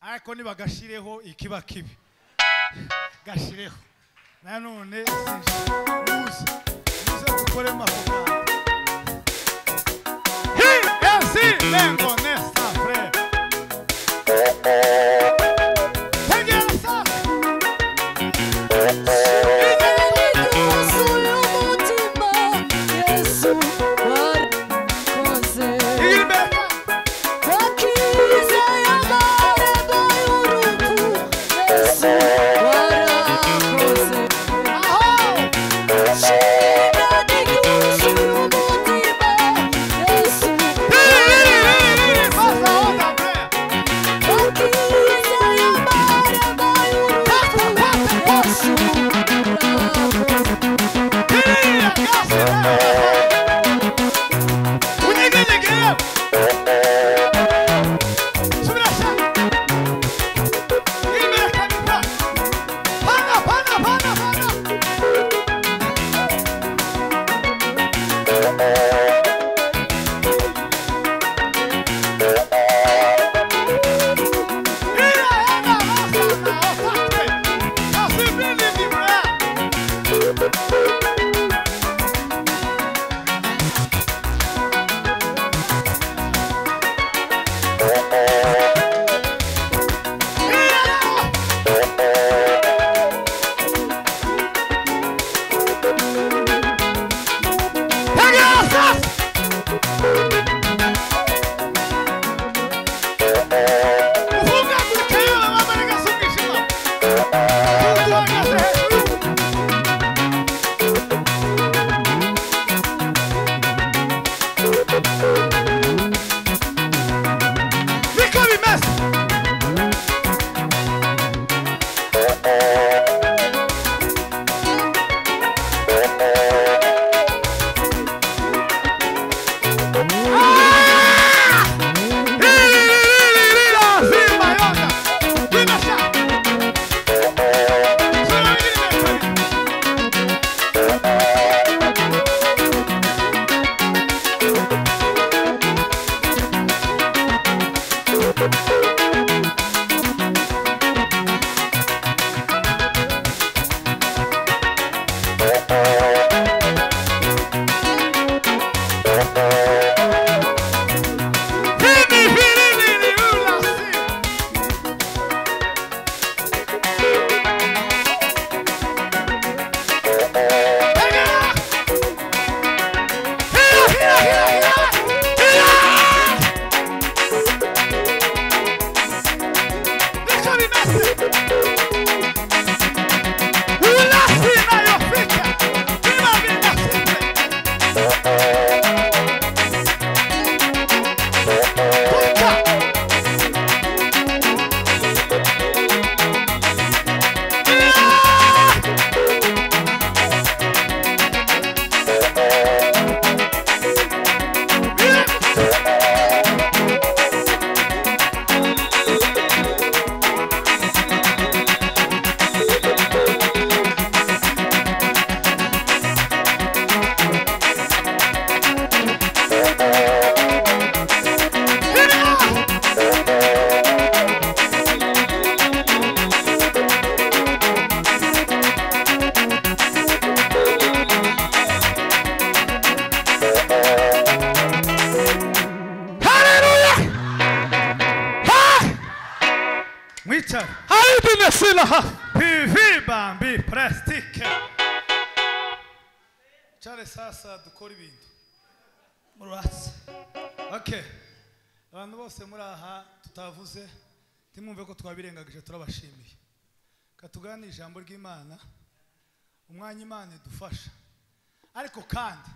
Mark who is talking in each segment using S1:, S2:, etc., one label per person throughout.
S1: Ariko nibagashireho ikiba kibi. Gashireho. Nanone muze dukore mafuka. Hi, MC Lengo Nesta frère. Sasa dukora ibintu muratse. Okay, abantu bose muri aha tutavuze timwumve ko twabirengagije, turabashimiye. Katugana ijambo ry'Imana, umwanya Imana idufasha. Ariko kandi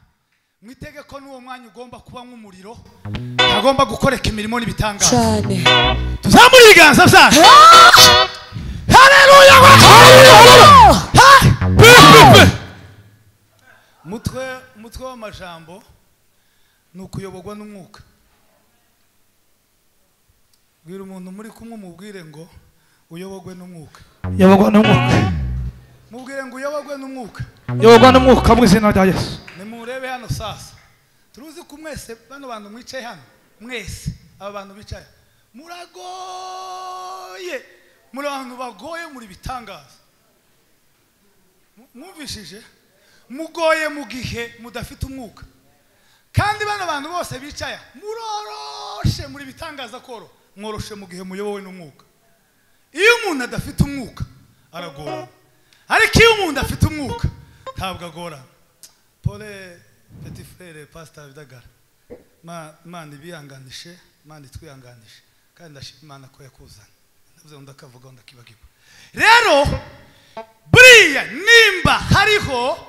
S1: mwitege ko n'uwo mwanya ugomba kuba nk'umuriro, agomba gukoreka imirimo n'ibitangaza
S2: cyane.
S1: Tuzamure ibiganza byacu. Haleluya! Mutwe w'amajambo ni ukuyoborwa n'umwuka. Bwira umuntu muri kumwe umubwire ngo uyoborwe n'umwuka.
S3: Yoborwa n'umwuka.
S1: Mubwire ngo uyoborwe n'umwuka.
S3: Yoborwa n'umwuka mu izina rya Yesu.
S1: Nimurebe hano sasa. Turuzi ko mwese bano bantu mwicaye hano, mwese aba bantu bicaye muragoye. Nababwiye muri abantu bagoye muri bitangaza. Mwumvishije mugoye mu gihe mudafite umwuka. Kandi bano bantu bose bicaya muroroshe muri bitangaza koro mworoshe mu gihe muyobowe n'umwuka. Iyo umuntu adafite umwuka aragorana, ariko iyo umuntu afite umwuka ntabwo agorana. Pole petit frère pastor Bidagara, Imana ibihanganishe, Imana itwihanganishe, kandi ndashima Imana ko yakuzanye. Ndavuze ngo ndakavuga ndakibagirwa. Rero buriya nimba hariho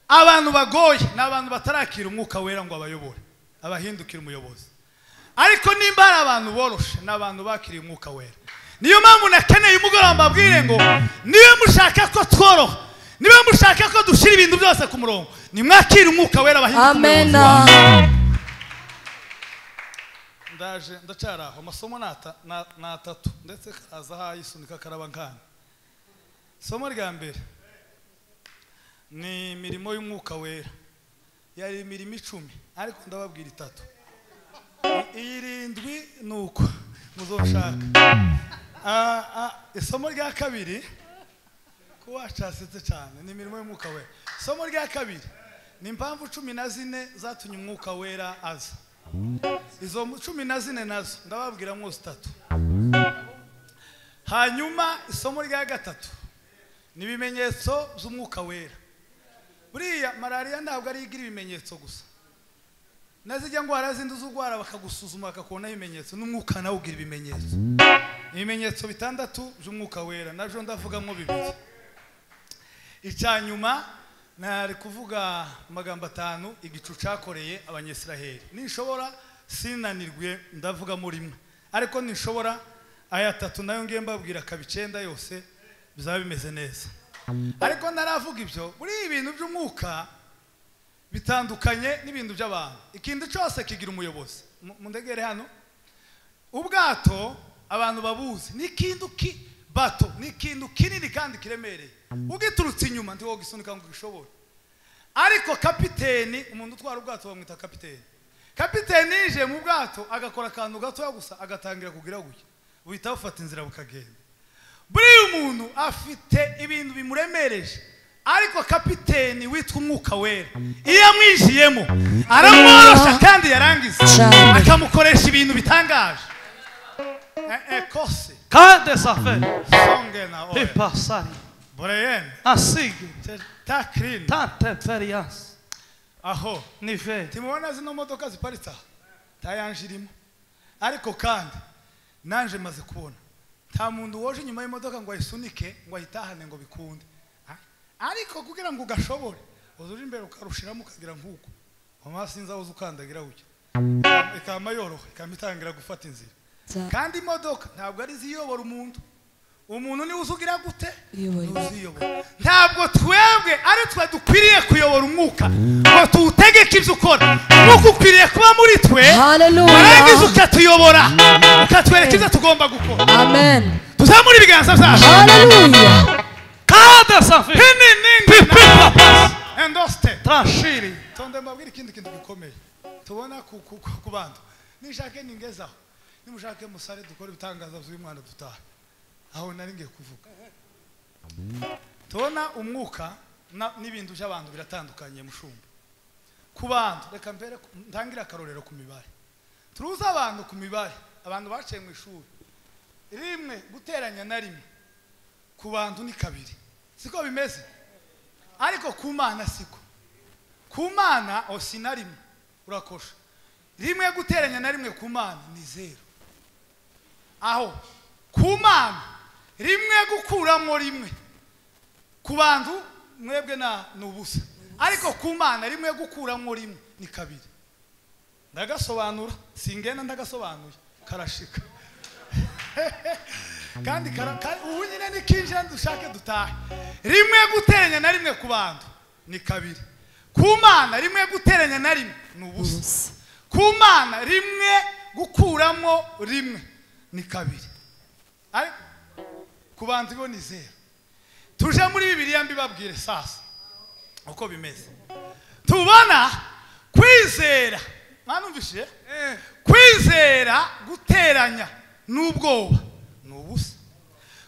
S1: abantu bagoye ni abantu batarakira umwuka wera ngo abayobore abahindukire umuyobozi. Ariko nimba hari abantu boroshe ni abantu bakiriye umwuka wera. Niyo mpamvu nakeneye umugoroba mbabwire ngo niba mushaka ko tworoha, niba mushaka ko dushyira ibintu byose ku murongo, nimwakire umwuka wera abahindukire umuyobozi wawe. Ndaje ndacyari aho amasomo ni atatu ndetse karaza hayisunika karaba nkana. Isomo rya mbere ni imirimo y'umwuka wera. Yari imirimo 10 ariko ndababwira 3. 7 nuko muzoshaka. Isomo rya kabiri ko wacasetse cyane ni imirimo y'umwuka wera. Isomo rya kabiri ni impamvu 14 zatumye umwuka wera aza. Izo 14 nazo ndababwira mwose 3. Hanyuma isomo rya gatatu ni ibimenyetso by'umwuka wera. Buriya malaria ntabwo ari igira ibimenyetso gusa. Nazijya ngo harazindi uzugwara bakagusuzuma bakakubona ibimenyetso, n'umwuka nawe ugira ibimenyetso. Ibimenyetso 6 by'umwuka wera navyo ndavugamo 2. Icyanyuma nari kuvuga amagambo 5 igicu cakoreye abanyisiraheli. Nishobora sinanirwe ndavugamo rimwe, ariko nishobora aya 3 nayo ngiye mbabwira kabicenda yose bizaba bimeze neza. Ariko naravuga ibyo, buri ibintu by'umwuka bitandukanye n'ibintu by'abantu. Ikindi cyose kigira umuyobozi. Mundegere hano. Ubwato abantu babuzi ni ikintu ki bato, ni ikintu kinini kandi kiremereye. Ugiturutse inyuma ndi wogisunika ngo gishobore. Ariko kapiteni, umuntu utwara ubwato bamwita kapiteni. Kapiteni yije mu bwato agakora akantu gato gusa agatangira kugira gutya. Buhita bufata inzira bukagenda. Buri umuntu afite ibintu bimuremereje, ariko kapiteni witwa umwuka wera iyo amwijiyemo aramworosha kandi yarangiza akamukoresha ibintu bitangaje. Ekose
S3: Kade safe
S1: songena oya
S3: passari
S1: Brian
S3: asig
S1: takrin
S3: tante ferias
S1: aho
S3: nive
S1: timubona zino modoka ziparitse tayanjirimo. Ariko kandi nanje maze kubona nta muntu woje inyuma y'imodoka ngo ayisunike ngo ayitahane ngo bikunde. Ariko kugira ngo ugashobore uzuri imbere ukarushiramo ukagira nkuko amasinza uza ukandagira gutya ikama yoroha ikamitangira gufata inzira. Kandi imodoka ntabwo ari ziyobora umuntu, umuntu ni uzugira gute uziyobora. Ntabwo twebwe ari twe dukwiriye kuyobora umwuka ngo tuwutegeke ibyo ukora. Umwuka ukwiriye kuba muri twe, warangiza ukatuyobora ukatwereka ibyo tugomba gukora.
S2: Amen.
S1: Tuzamure ibiganza byacu.
S2: Haleluya.
S3: Kada safi
S1: endoste
S3: trashiri.
S1: Tonde mbabwire ikindi kintu gikomeye tubona ku bantu. Nishake ningezaho nimushake musare dukora ibitangaza by'uyu mwana dutaha. Aho nari ngiye kuvuga tubona umwuka n'ibintu by'abantu biratandukanye mushumba. Ku bantu reka mbere ntangira akarorero ku mibare. Turuza abantu ku mibare, abantu baciye mu ishuri 1 guteranya na 1 ku bantu ni 2, siko bimeze? Ariko ku Mana siko. Ku Mana osi na 1 urakosha. 1 guteranya na 1 ku Mana ni 0. Aho ku Mana 1 gukuramo 1 ku bantu mwebwe na nubusa, ariko ku Mana 1 gukuramo 1 ni 2. Ndagasobanura singena ndagasobanuye karashika. Kandi ubu nyine ni kinjira dushake dutahe. 1 guteranya na 1 ku bantu ni 2. Ku Mana 1 guteranya na 1 ni ubusa. Ku Mana 1 gukuramo 1 ni 2. Ariko ku bantu bo ni 0. Tuje muri Bibiliya mbibabwire sasa uko bimeze. Tubona kwizera, mwanumvishije? Kwizera guteranya n'ubwoba ni ubusa.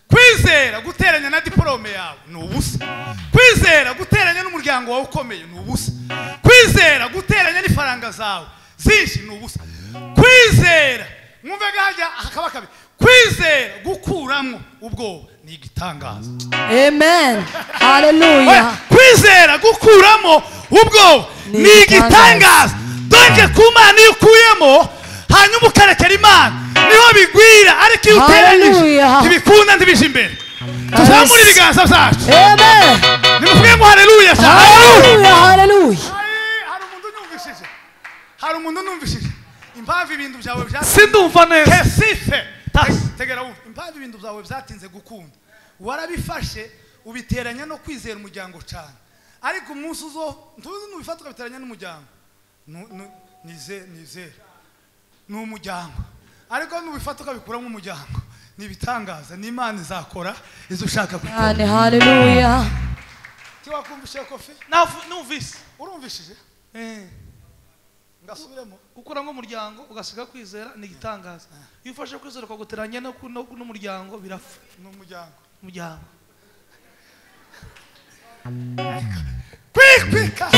S1: Kwizera guteranya na diplome yawe ni ubusa. Kwizera guteranya n'umuryango wawe ukomeye ni ubusa. Kwizera guteranya n'ifaranga zawe zinshi ni ubusa. Kwizera mwumve gahajya hakaba kabi. Kwizera gukuramo ubwoba ni igitangaza.
S2: Amen. Hallelujah.
S1: Kwizera gukuramo ubwoba ni igitangaza. Donke kumana iyo ukuyemo hanyuma ukarekera Imana niho bigwira, ariko iyo uteranyije ntibikunda ntibije imbere. Tuzamure ibiganza byacu.
S2: Amen.
S1: Nimuvuge ngo haleluya.
S2: Haleluya, haleluya.
S1: Hari umuntu unyumvishije impamvu ibintu byawe byatinze.
S3: Sindumva neza.
S1: Kesife. Tegera wumve. Impamvu ibintu byawe byatinze gukunda, warabifashe ubiteranya no kwizera umuryango cyane. Ariko umunsi uzo ntuzi nubifata ukabiteranya n'umuryango, nizere ni umuryango. Ariko nubifata ukabikuramo umuryango ni ibitangaza, ni Imana izakora izo ushaka gukora.
S2: Haleluya.
S1: Tiwakumvishe Kofi?
S3: Numvise.
S1: Urumvishije? Ngasubiremo.
S3: Gukuramo umuryango ugasiga kwizera ni igitangaza. Iyo ufashe kwizera ukaguteranya n'umuryango birapfa.
S1: Ni umuryango.
S3: Umuryango.
S1: Kwikwika.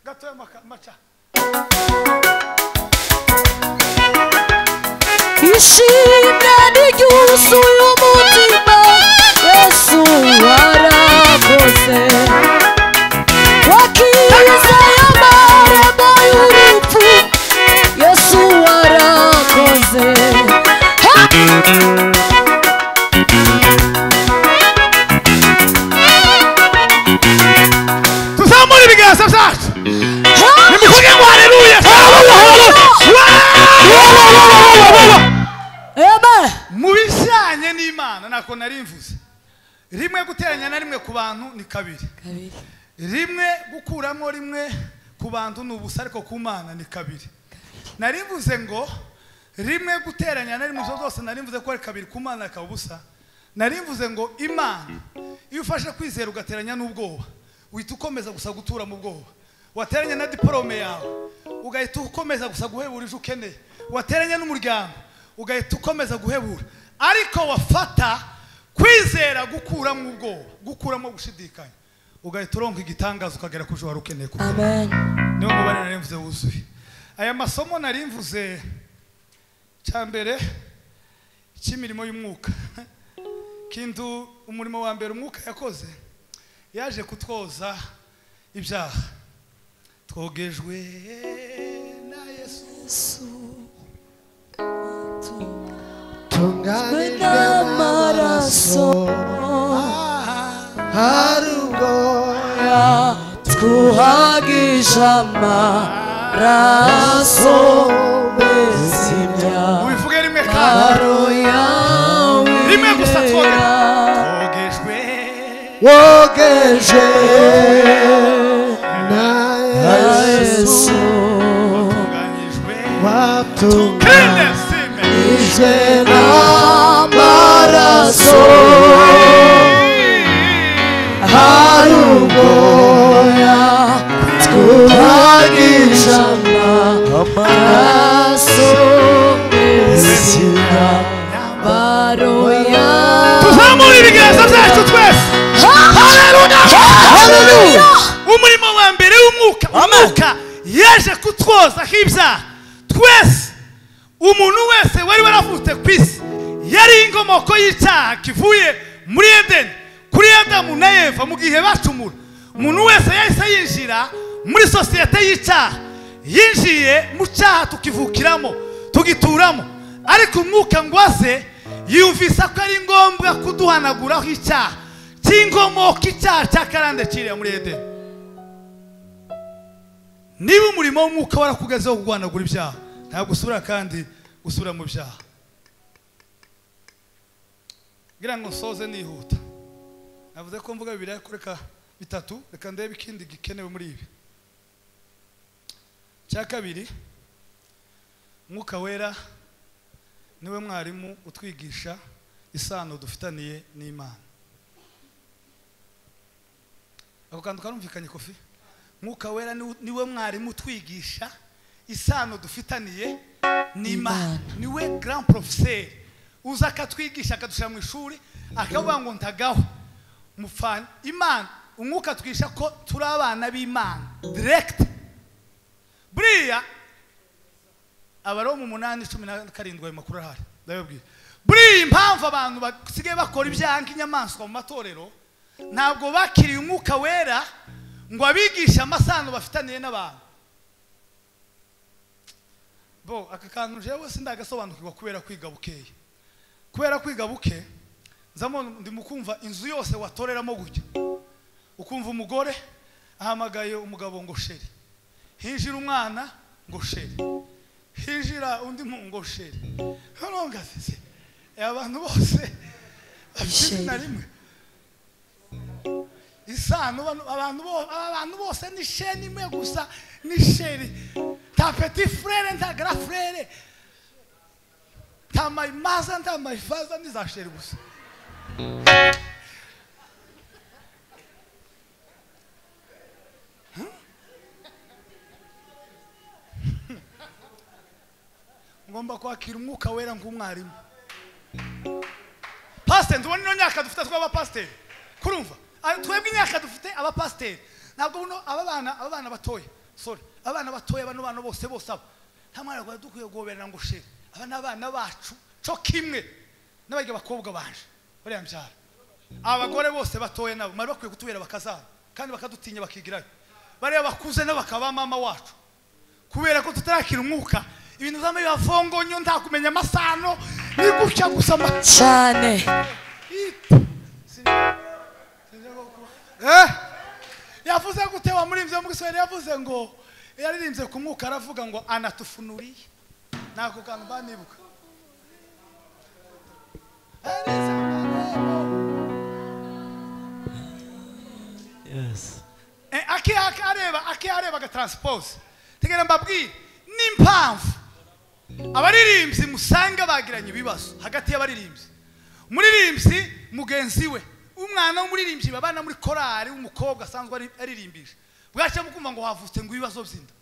S1: Gatoya maca.
S2: Ishimwe ryuzuye umutima, Yesu warakoze. Wakiza amarembo y'urupfu, Yesu warakoze.
S1: Tuzamure ibiganza byacu. Nimuvuge ngo haleluya.
S2: Amen.
S1: Mu bijyanye n'Imana nako nari mvuze. Rimwe guteranya na rimwe ku bantu ni kabiri. Rimwe gukuramo rimwe ku bantu ni ubusa, ariko ku Mana ni kabiri. Nari mvuze ngo rimwe guteranya na rimwe zose nari mvuze ko ari kabiri, ku Mana akaba ubusa. Nari mvuze ngo Imana iyo ufashe kwizera ugateranya n'ubwoba, uhita ukomeza gusa gutura mu bwoba. Wateranya na diplome yawe ugahita ukomeza gusa guhebura ije ukeneye. Wateranya n'umuryango ugahita ukomeza guhebura. Ariko wafata kwizera gukuramo ubwoba, gukuramo gushidikanya, ugahita uronka igitangaza ukagera ku cyo wari ukeneye kuba.
S2: Amen.
S1: Niyo mubare nari mvuze wuzuye. Aya masomo nari mvuze cya mbere cy'imirimo y'umwuka. Kintu umurimo wa mbere umwuka yakoze, yaje kutwoza ibyaha. Twogejwe na Yesu,
S2: tunganijwe n'amaraso,
S4: harugoya
S2: twuhagisha amaraso bezimya.
S1: Ubivuge rimwe kandi. Rimwe gusa twogejwe.
S4: Wogeje na Yesu, watunganijwe n'amaraso, harugoya twuhagisha amaraso bezimya.
S1: Tuzamure ibiganza byacu twese.
S2: Haleluya. Haleluya.
S1: Umurimo wa mbere w'umwuka, umwuka yaje kutwoza ibyaha twese. Umuntu wese wari waravutse ku isi yari inkomoko y'icyaha kivuye muri Edeni kuri Adamu na Eva mu gihe bacumura. Umuntu wese yahise yinjira muri sosiyete y'icyaha, yinjiye mu cyaha tukivukiramo tugituramo. Ariko umwuka ngo aze yumvisa ko ari ngombwa kuduhanaguraho icyaha cy'inkomoko, icyaha cya karande kiriya muri Edeni. Niba umurimo w'umwuka warakugezeho kuguhanagura ibyaha, ntabwo usubira kandi gusubira mu byaha. Ngira ngo nsoze nihuta. Navuze ko mvuga bibiri ariko reka bitatu, reka ndebe ikindi gikenewe muri ibi. Cya kabiri, Mwuka Wera niwe mwarimu utwigisha isano dufitaniye n'Imana. Ako kantu karumvikanye Kofi? Mwuka Wera niwe mwarimu utwigisha isano dufitaniye n'Imana. Niwe grand professeur uza akatwigisha akadushyira mu ishuri akavuga ngo ntagaho mufana Imana. Umwuka atwigisha ko turi abana b'Imana direct. Buriya Abaroma 8:17 ayo makuru arahari, ndababwira. Buriya impamvu abantu basigaye bakora ibyaha nk'inyamaswa mu matorero, ntabwo bakiriye umwuka wera ngo abigishe amasano bafitaniye n'abantu. Bo aka kantu jewe sindagasobanukirwa kubera kwiga bukeye. Kubera kwiga buke nzamo ndi mukumva inzu yose watoreramo gutya, ukumva umugore ahamagaye umugabo ngo chéri, hinjira umwana ngo chéri, hinjira undi ngo chéri. Nonga se abantu bose bafite izina rimwe isano, abantu bose ni sheni imwe gusa, ni chéri. Nta petit frère, nta grand frère, nta my mother, nta my father, ni za chéri gusa. Ngomba kwakira umwuka wera nk'umwarimu. Pastor, ndubona ino myaka dufite tw'abapasiteri, kurumva twebwe imyaka dufite abapasiteri, ntabwo buno abana batoya, sorry, abana batoya bano bana bose bose aba nta mwana rwa dukwiye guhoberana ngo chéri. Aba n'abana bacu co kimwe n'abarya bakobwa banje bariya mbyara. Abagore bose batoya nabo bari bakwiye kutubera bakazana kandi bakadutinya bakigirayo. Bariya bakuze nabo bakaba mama wacu, kubera ko tutarakira umwuka ibintu zama bivongonyo, nta kumenya amasano, ni gutya gusa
S2: cyane.
S1: Yavuze gute wa muri mvyo mu Giswahili? Yavuze ngo yaririmbye ku mwuka aravuga ngo anatufunuriye. Nako kantu banibuka.
S4: Yes.
S1: Aki areba ga transpose. Tegera mbabwire n'impamvu abaririmbyi musanga bagiranye ibibazo hagati y'abaririmbyi. Umuririmbyi mugenzi we, umwana w'umuririmbyi babana muri korari w'umukobwa asanzwe aririmbisha, bwacha mukumva ngo havutse ngo ibibazo by'inda.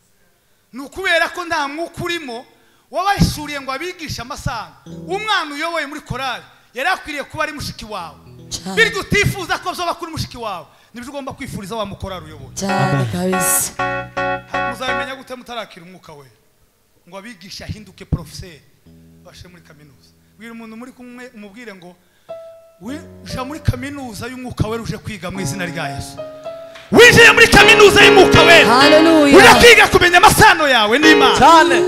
S1: Ni ukubera ko nta mwuka urimo wabashuriye ngo abigishe amasano. Umwana uyoboye muri korari yari akwiriye kuba ari mushiki wawe, bityo utifuza ko zoba kuri mushiki wawe nibyo ugomba kwifuriza wa mukorari uyoboye
S2: cyane kabisa.
S1: Muzabimenya gute mutarakira umwuka we ngo abigishe ahinduke professeur bashe muri kaminuza? Bwira umuntu muri kumwe umubwire ngo uje muri kaminuza y'umwuka wera, uje kwiga mu izina rya Yesu. Winjiye muri kaminuza y'umwuka wera.
S2: Haleluya.
S1: Uje kwiga kumenya amasano yawe n'Imana.
S4: Cyane.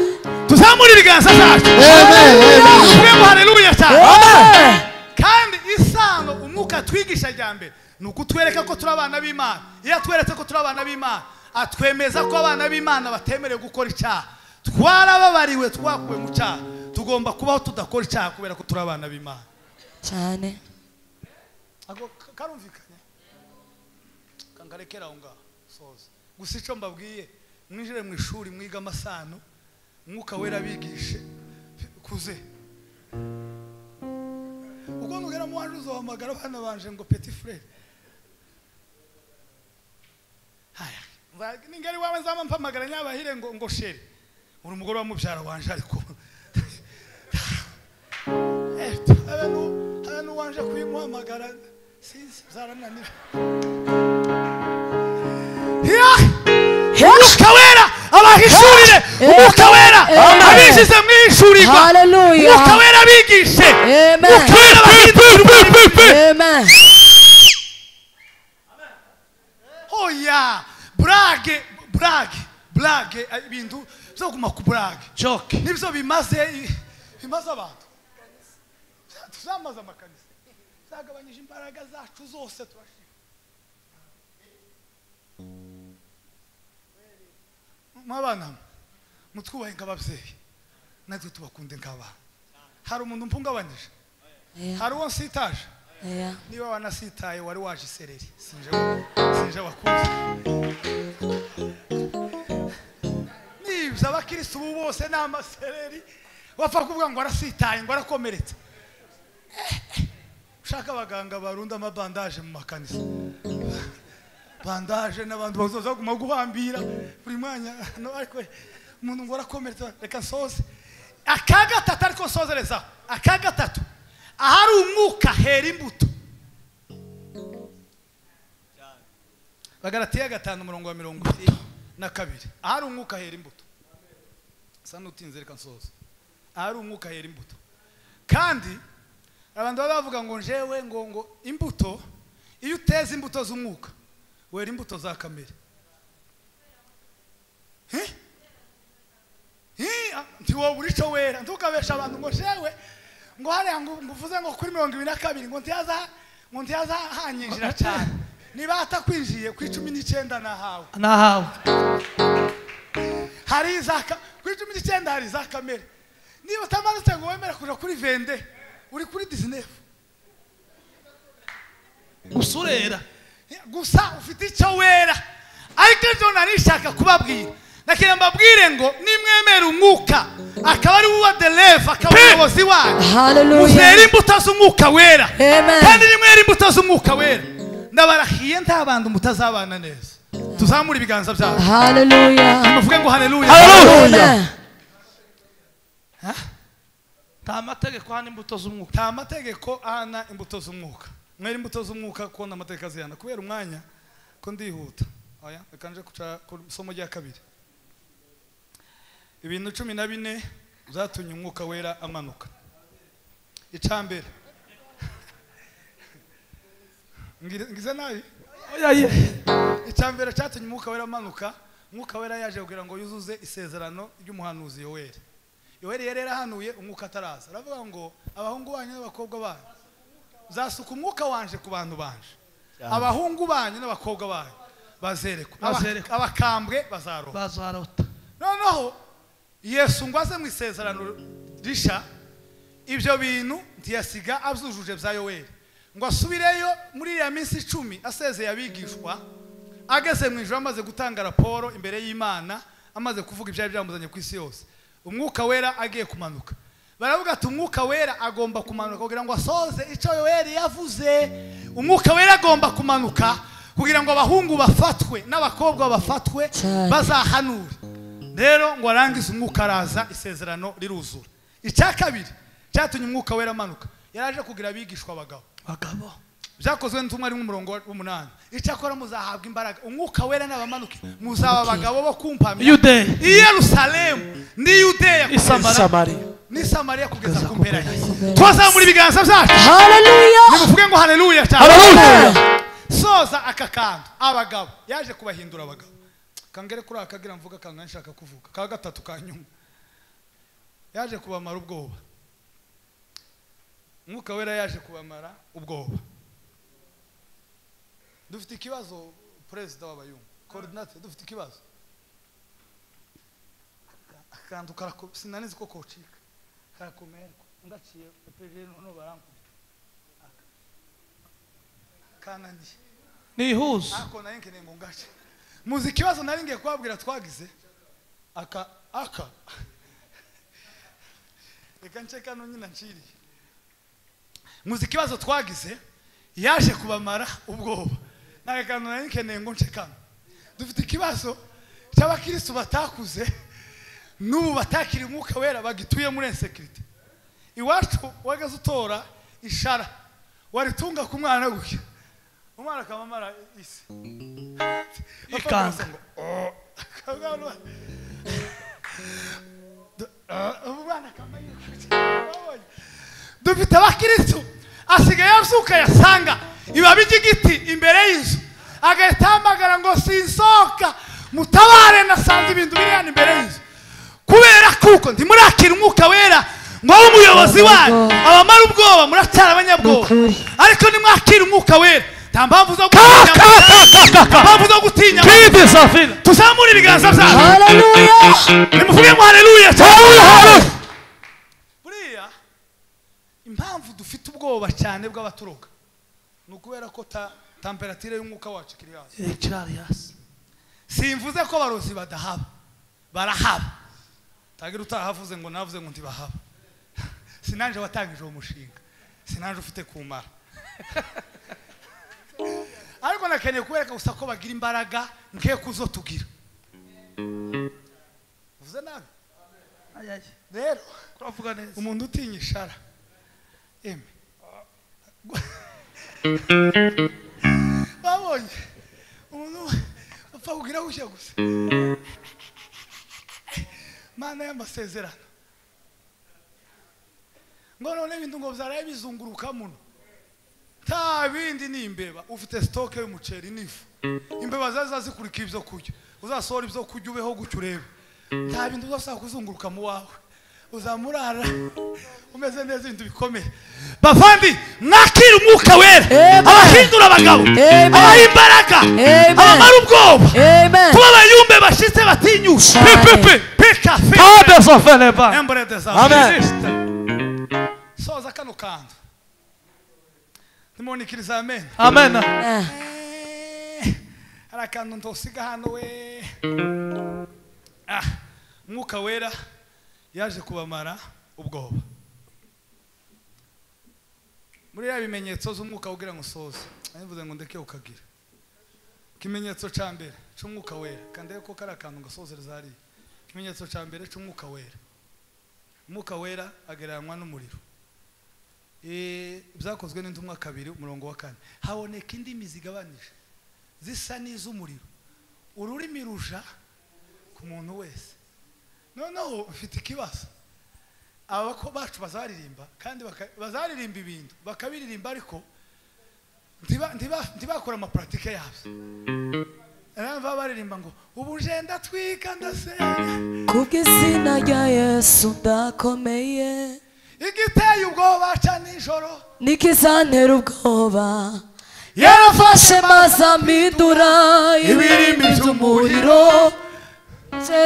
S1: Tuzamure ibiganza byacu.
S4: Amen.
S1: Amen. Haleluya cyane.
S2: Amen.
S1: Kandi isano umwuka twigisha rya mbere ni ukutwereka ko turi abana b'Imana. Iyo atweretse ko turi abana b'Imana, atwemeza ko abana b'Imana batemerewe gukora icyaha. Twarababariwe, twakuwe mu cyaha. Tugomba kubaho tudakora icyaha kubera ko turi abana b'Imana.
S2: Cyane.
S1: Ako karumvikanye. Kangarekera aho ngaho soza. Gusa icyo mbabwiye, mwinjire mu ishuri mwiga amasano, umwuka wera abigishe kuze. Ubwo nugera mu wanje uzohamagara abana banje ngo petit frère. Haya, ningari wawe nzama mpamagara nyabahire ngo chéri. Uri umugore wa mubyara wanje ariko. Abantu wanje kuyimuhamagara sinzi byarananira. Umwuka wera abahishurire, umwuka wera abishize mu ishurirwa.
S2: Haleluya.
S1: Umwuka wera abigishe.
S2: Amen.
S1: Umwuka wera abahindure.
S2: Amen.
S1: Oya, blague ibintu byo guma ku blague.
S3: Joke.
S1: Nibyo bimaze abantu. Tuzamaze amakanisa. Zagabanyije imbaraga zacu zose turashira. Mwabana mutwubahe nk'ababyeyi, natwe tubakunde nk'abana. Hari umuntu mpungabanyije, hari uwo nsitaje, niba wanasitaye wari waje isereri, sinje wakunze. Nibyo abakirisitu ubu bose ni amasereri, bapfa kuvuga ngo arasitaye ngo arakomeretse. Ushaka abaganga barunda amabandaje mu makanisa, bandaje n'abantu bazoza kuguma guhambira buri mwanya, ariko umuntu ngo arakomeretse. Reka nsoze aka gatatu, ariko nsozereza aka gatatu. Ahari umwuka hera imbuto. Bagalatiya 5:32. Ahari umwuka hera imbuto. Sanutinze reka nsoza. Ahari umwuka hera imbuto. Kandi abantu bavuga ngo njewe ngo imbuto, iyo uteze imbuto z'umwuka wera imbuto za kamere. Ntiwo buri cyo wera, ntukabesha abantu ngo jewe ngo hariya ngo uvuze ngo kuri 22 ngo ntiyaza ngo ntiyaza hanyinjira cyane. Niba atakwinjiye ku 19 nahawe.
S3: Nahawe.
S1: Hari izaka kuri 19 hari za kamere. Niba utamanutse ngo wemere kuja kuri 20 uri kuri 19.
S3: Usurera.
S1: Gusa ufite icyo wera. Ariko ejo narishaka kubabwira. Nakira mbabwire ngo nimwemera umwuka akaba ari uwa deleva akaba umuyobozi wanyu.
S2: Hallelujah.
S1: Muzera imbuto z'umwuka wera.
S2: Amen.
S1: Kandi nimwera imbuto z'umwuka wera. Ndabarahiye nta bantu mutazabana neza. Tuzamura ibiganza byacu.
S2: Hallelujah.
S1: Muvuge ngo haleluya.
S4: Haleluya.
S3: Nta mategeko ahana imbuto z'umwuka.
S1: Nta mategeko ahana imbuto z'umwuka. Mwera imbuto z'umwuka kubona amategeko azihana. Kubera umwanya ko ndihuta. Oya, reka nje kuca ku isomo rya kabiri. Ibintu 14 byatumye umwuka wera amanuka. Icambere. Ngize nabi?
S3: Oya ye.
S1: Icambere cyatumye umwuka wera amanuka, umwuka wera yaje kugira ngo yuzuze isezerano ry'umuhanuzi Yoweri. Yoweri yari yarahanuye umwuka ataraza. Aravuga ngo abahungu banyu n'abakobwa banyu zasuka umwuka wanje ku bantu banje. Abahungu banyu n'abakobwa banyu bazerekwa. Abakambwe bazarota.
S3: Bazarota.
S1: Noneho Yesu ngo aze mu isezerano risha ibyo bintu ntiyasiga abyujuje bya Yoweri. Ngo asubireyo muri iriya minsi 10 asezeye abigishwa, ageze mu ijuru amaze gutanga raporo imbere y'Imana, amaze kuvuga ibyari byamuzanye ku isi yose. Umwuka wera agiye kumanuka. Baravuga ati umwuka wera agomba kumanuka kugira ngo asoze icyo Yoweri yavuze. Umwuka wera agomba kumanuka kugira ngo abahungu bafatwe n'abakobwa bafatwe bazahanure. Rero ngo arangize umwuka araza isezerano riruzura. Icya kabiri cyatumye umwuka wera amanuka, yaraje kugira abigishwa abagabo.
S3: Bagabo.
S1: Byakozwe n'intumwa ari umurongo wa 8. Icyakora muzahabwa imbaraga umwuka wera n'abamanuka muzaba abagabo bo kumpamya
S3: Yudeya,
S1: i Yerusalemu ni Yudeya
S4: Ni
S1: ni Samaria kugeza ku mpera y'isi. Twazamura ibiganza byacu.
S2: Hallelujah.
S1: Nimuvuge ngo haleluya cyane.
S4: Haleluya.
S1: Soza aka kantu abagabo yaje kubahindura abagabo. Kangere kuri akagira mvuga kanga nshaka kuvuga. Ka gatatu kanyuma. Yaje kubamara ubwoba. Umwuka wera yaje kubamara ubwoba. Dufite ikibazo president w'abayungu. Coordinateur dufite ikibazo. Akantu karako sinanizi ko kocika. Karakomerwa. Ndaciye PG no barankubita. Kananiye.
S3: Nihuza.
S1: Ako nari nkeneye ngo ngace. Muzi ikibazo nari ngiye kubabwira twagize. Aka Reka nce kano nyina nciriye. Muzi ikibazo twagize yaje kubamara ubwoba. Naka nari nkeneye ngo nce kano. Dufite ikibazo cy'abakristo batakuze n'ubu batakiri umwuka wera bagituye muri insécurité. Iwacu wagaze utora ishara waritunga ku mwana gutya. Umwana akamamara isi.
S3: Ikanga.
S1: Umwana akamara. Dufite abakristo asigaye abyuka yasanga ibabi ry'igiti imbere y'inzu agahita ahamagara ngo sinsohoka mutabare nasanze ibintu biri hano imbere y'inzu. Kubera kuko ntimurakira umwuka wera ngo abe umuyobozi wanyu abamara ubwoba muracyari abanyabwoba. Ariko nimwakira umwuka wera nta mpamvu zo gutinya, mpamvu zo gutinya. Tuzamure ibiganza byacu.
S2: Hallelujah.
S1: Nimuvuge ngo haleluya. Buriya impamvu dufite ubwoba cyane bw'abaturoga ni ukubera ko temperature y'umwuka wacu ikiri hasi.
S3: Ikirari hasi.
S1: Simvuze ko abarozi badahaba, barahaba. Tagira utahavuze ngo navuze ngo ntibahaba. Sinanje watangije uwo mushinga, sinanje ufite kumara. Ariko nakeneye kubereka gusa ko bagira imbaraga nke kuzo tugira. Uvuze nabi? Rero
S3: Turavuga neza.
S1: umuntu utinya ishara eme Babonye umuntu upfa kugira gushya gusa. Mana y'amasezerano. Ngo none ibintu ngo byaraye bizunguruka muno. Nta bindi ni imbeba, ufite stock y'umuceri n'ifu. Imbeba zaza zikurika ibyo kurya. Uzasohora ibyo kurya ubeho gutyo urebe. Nta bintu uzasaba kuzunguruka mu wawe. Uzamurara umeze neza ibintu bikomeye. Bavandi mwakira umwuka wera. Abahindura abagabo, abaha imbaraga, abamara ubwoba. Kuba abayumbe bashitse batinyusha.
S4: Amen.
S1: Soza kano kantu. Nimunikiriza amen.
S3: Amen.
S1: Hari akantu ntosiga hano we. Umwuka wera yaje kubamara ubwoba. Muri ya bimenyetso z'umwuka ugira ngo soze. Navuze ngo ndeke ukagira. Ikimenyetso ca mbere c'umwuka wera, kandi ko kari akantu gasozereza hari. Ikimenyetso ca mbere c'umwuka wera. Umwuka wera agereranywa n'umuriro. Byakozwe n'intumwa 2 umurongo wa 4. Haboneka indimi zigabanije zisa n'iz'umuriro. Ururimi ruja ku muntu wese. Noneho mfite ikibazo. Abako bacu bazaririmba kandi bazaririmba ibintu bakabiririmba ariko ntibakora amapratike yabyo. Aramba baririmba ngo ubu nje ndatwika ndasenya
S2: kubw'izina rya Yesu ndakomeye.
S1: Igiteye ubwoba ca nijoro
S2: nikizantera ubwoba. Yarafashe maze amidura ibirimi by'umuriro.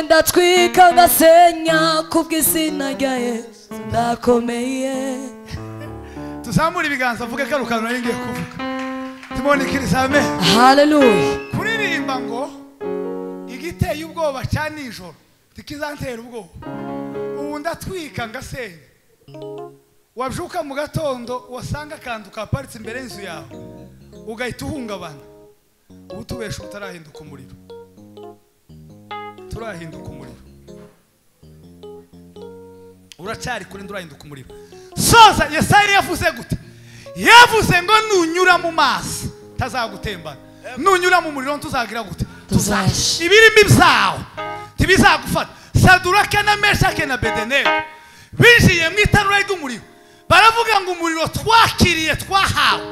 S2: Ndatwika ngasenya kubw'izina rya Yesu ndakomeye.
S1: Tuzamura ibiganza mvuge kano kantu nari ngiye kuvuga. Tumunikiriza amen.
S2: Hallelujah.
S1: Kuririmba ngo igiteye ubwoba ca nijoro tikizantera ubwoba. Ubu ndatwika ngasenya. Wabyuka mu gatondo wasanga akantu kaparitse imbere y'inzu yawe ugahita uhungabana. Ubu tubesha utarahinduka umuriro. Turahinduka umuriro. Uracyari kuri ndurahinduka umuriro. Soza Yesaya yavuze gute? Yavuze ngo nunyura mu mazi tazagutembana. Nunyura mu muriro tuzagira gute? Tuzasha. Ibirimi byawe tibizagufata. Saduraka na Meshake na Abedenego binjiye mu itanura ry'umuriro. Baravuga ngo umuriro twakiriye twahawe.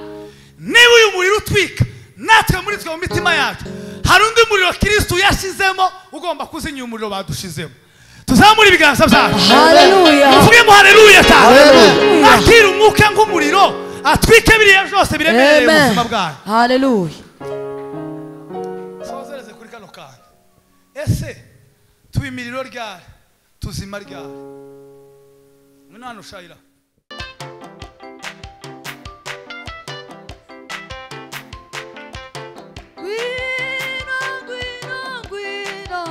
S1: Niba uyu muriro utwika natwe muri twe mu mitima yacu hari undi muriro Kristo yashizemo ugomba kuzinya umuriro badushizemo. Tuzamura ibiganza byacu.
S2: Hallelujah.
S1: Tuvuge ngo haleluya cyane. Akira umwuka nk'umuriro atwike biriya byose biremereye mu buzima bwawe.
S2: Hallelujah.
S1: Sozereze kuri kano kantu. Ese tuba imiriro ryari? Tuzima ryari? Ngwino hano Shayira.
S2: Guina, guina, guina.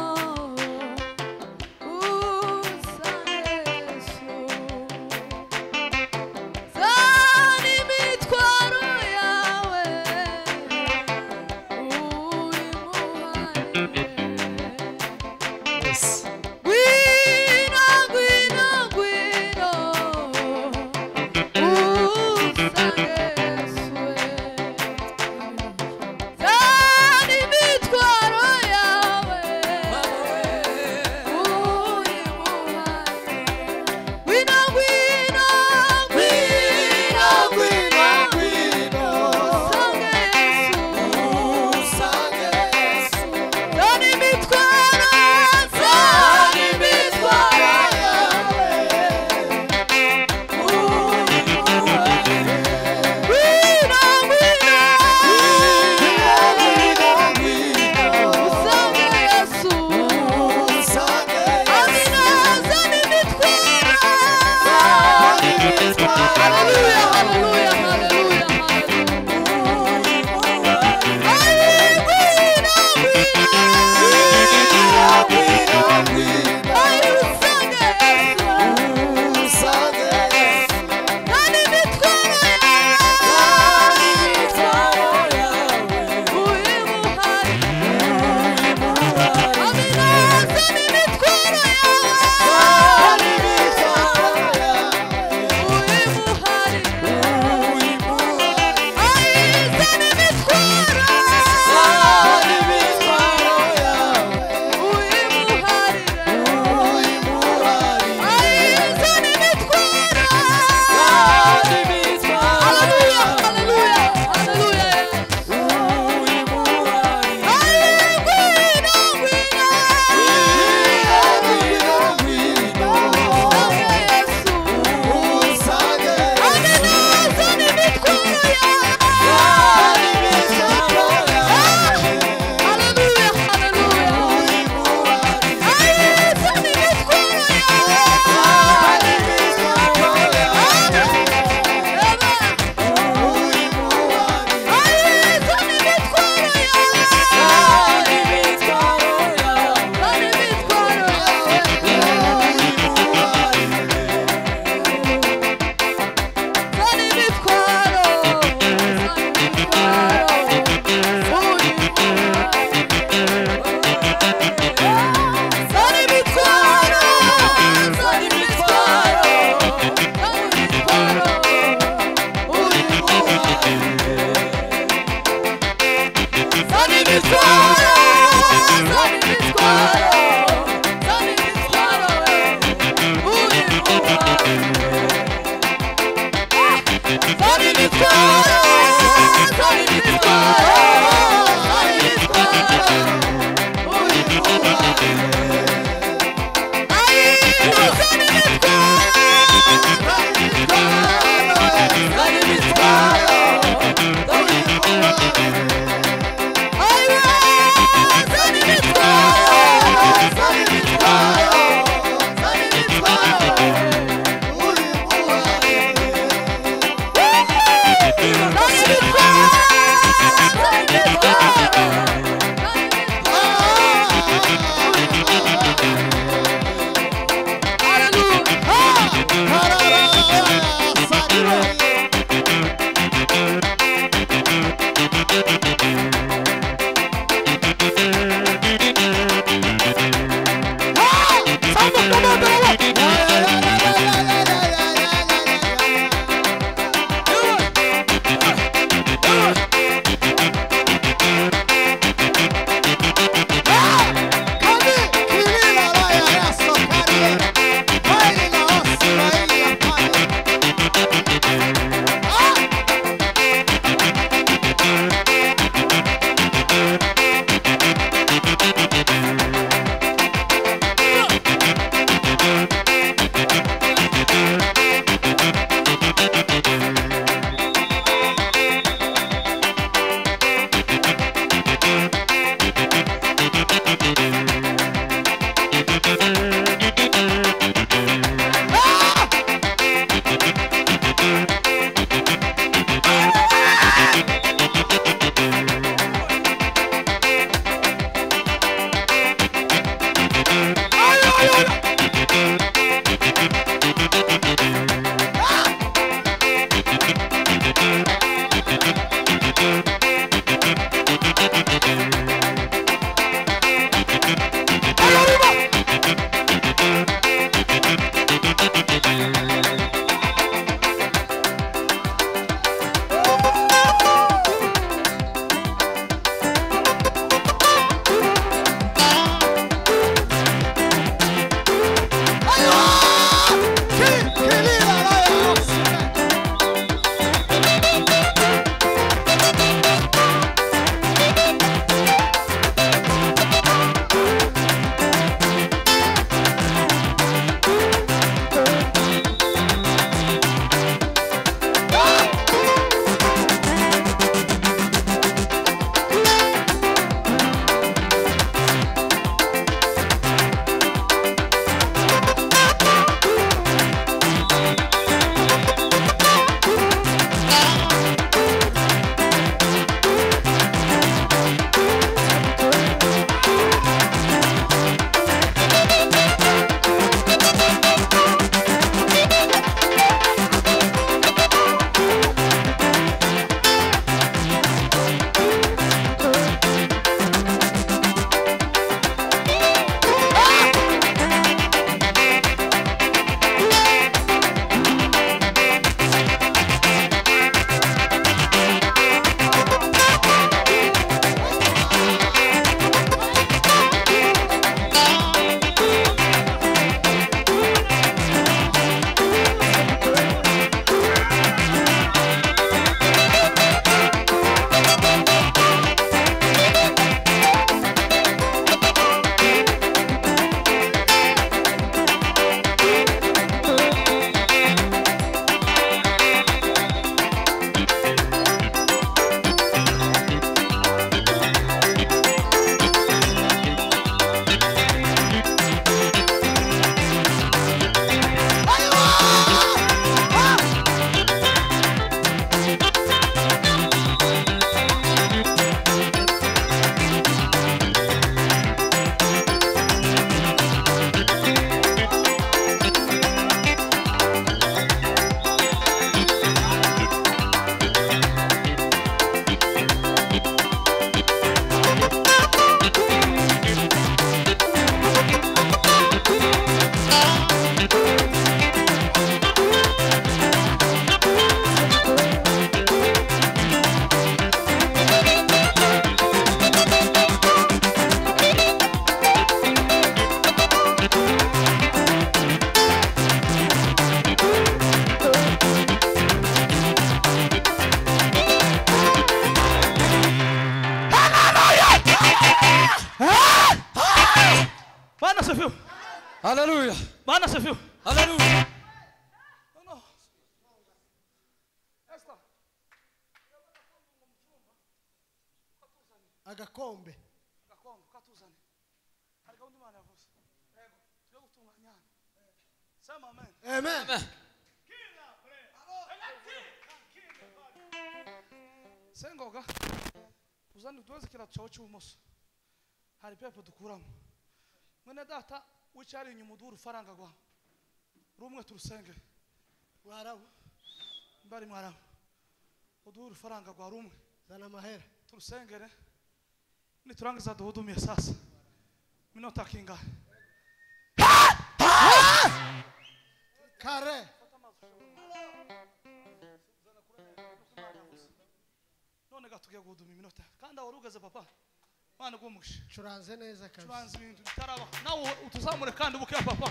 S5: Haleluya.
S3: Bwana asifiwe.
S5: Haleluya.
S3: No, no. Esther.
S6: Agakombe.
S3: Agakombe katuzane. Hari gahunda Imana yavuze. Yego, tujye gutunganya hano. Sema amen.
S6: Amen.
S3: Sengoga uzane uduze ikirato cyawe cy'ibumoso. Hari pepo dukuramo. Mwene data wicari inyuma uduha urufaranga rwawe. Rumwe turusenge.
S6: Mwarabu.
S3: Mbari mwarabu. Uduha urufaranga rwa rumwe.
S6: Zana amahera.
S3: Turusengere. Niturangiza duhudumiye sasa. Minota kingahe?
S6: Kare.
S3: None gatugiye guhuduma iminota. Kandi aho ugeze papa. Mana gumugisha.
S6: Curanze neza kabisa.
S3: Curanze ibintu bitaraba. Nawe utuzamure kandi buke papa.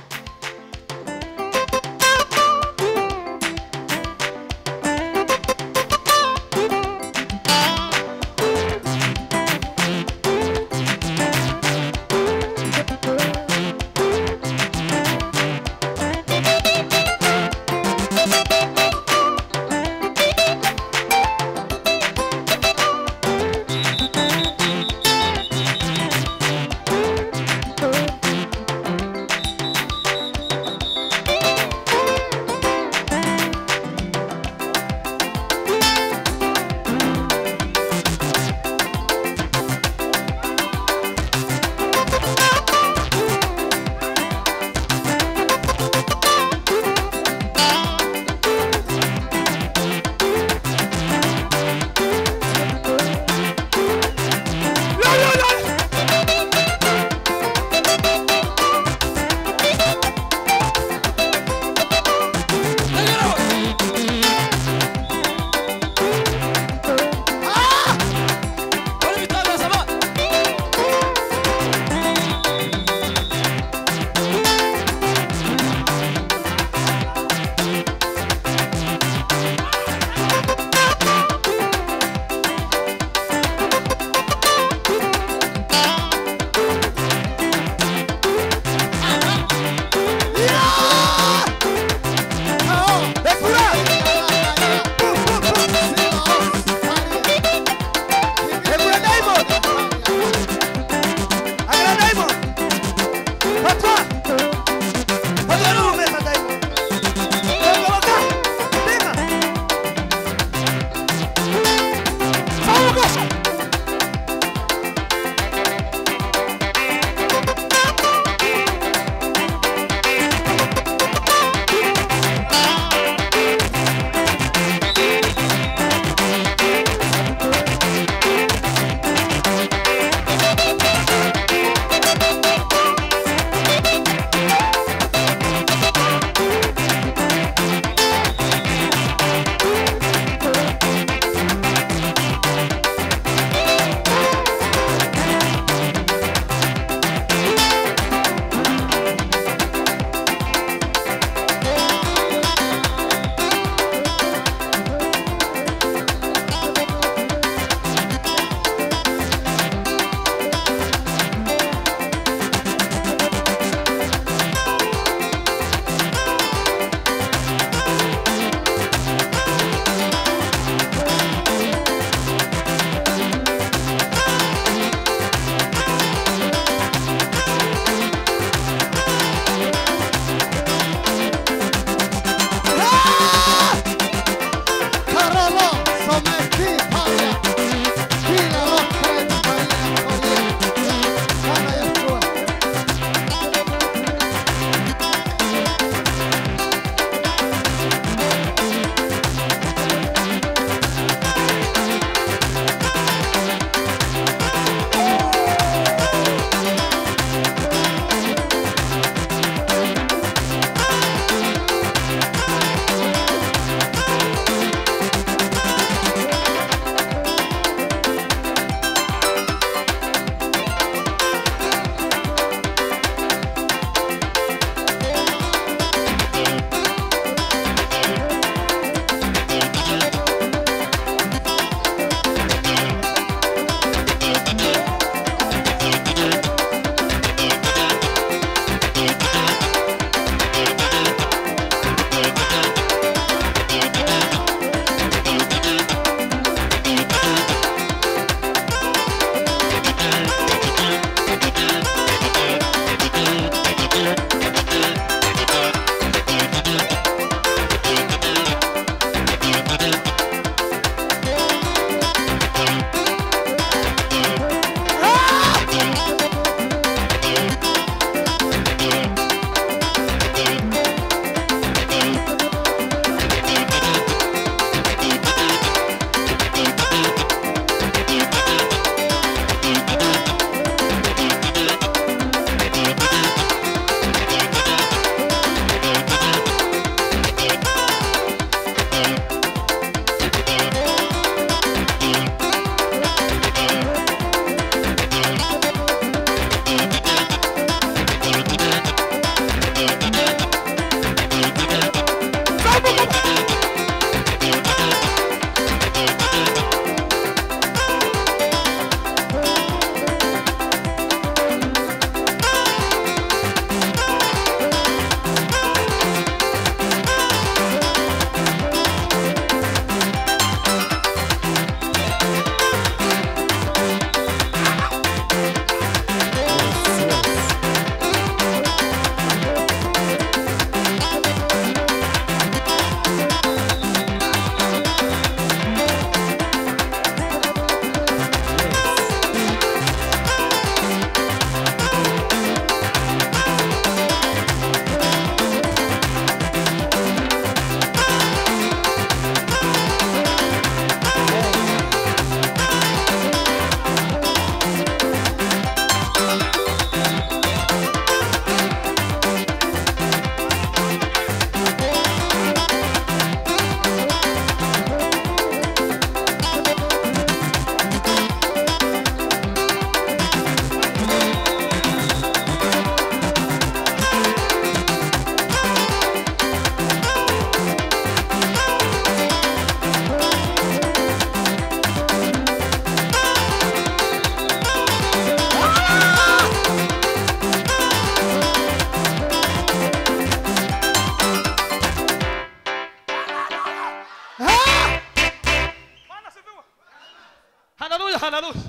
S3: Haleluya, haleluya.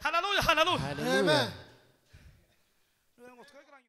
S3: Haleluya, haleluya.
S6: Amen.